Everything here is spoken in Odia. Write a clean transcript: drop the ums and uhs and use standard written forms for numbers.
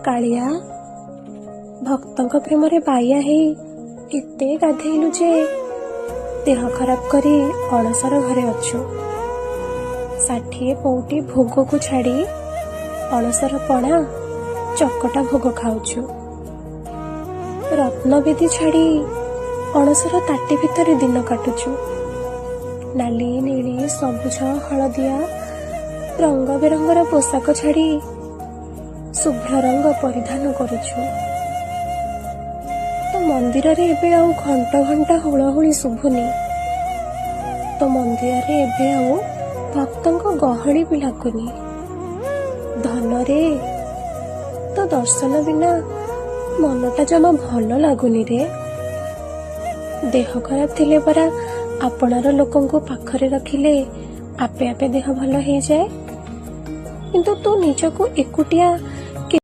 କାଳିଆ, ଭକ୍ତଙ୍କ ପ୍ରେମରେ ବାଇଆ ହେଇ ଏତେ ଗାଧେଇଲୁ ଯେ ଦେହ ଖରାପ କରି ଅଣସର ଘରେ ଅଛୁ। 60 ପଉଟି ଭୋଗକୁ ଛାଡ଼ି ଅଣସର ପଣା ଚକଟା ଭୋଗ ଖାଉଛୁ। ରତ୍ନବେଦୀ ଛାଡ଼ି ଅଣସର ତାଟି ଭିତରେ ଦିନ କାଟୁଛୁ। ନାଲି, ନେଳି, ସବୁଜ, ହଳଦିଆ ରଙ୍ଗ ବେରଙ୍ଗର ପୋଷାକ ଛାଡ଼ି ଶୁଭ୍ର ରଙ୍ଗ ପରିଧାନ କରୁଛୁ। ତୋ ମନ୍ଦିରରେ ଏବେ ଆଉ ଘଣ୍ଟ ଘଣ୍ଟା ହୁଳହୁଳି ଶୁଭୁନି। ତୋ ମନ୍ଦିରରେ ଏବେ ଆଉ ଭକ୍ତଙ୍କ ଗହଳି ବି ଲାଗୁନି। ଧନରେ, ତୋ ଦର୍ଶନ ବିନା ମନଟା ଜମା ଭଲ ଲାଗୁନି ରେ। ଦେହ ଖରାପ ଥିଲେ ପରା ଆପଣାର ଲୋକଙ୍କୁ ପାଖରେ ରଖିଲେ ଆପେ ଆପେ ଦେହ ଭଲ ହେଇଯାଏ। କିନ୍ତୁ ତୁ ନିଜକୁ ଏକୁଟିଆ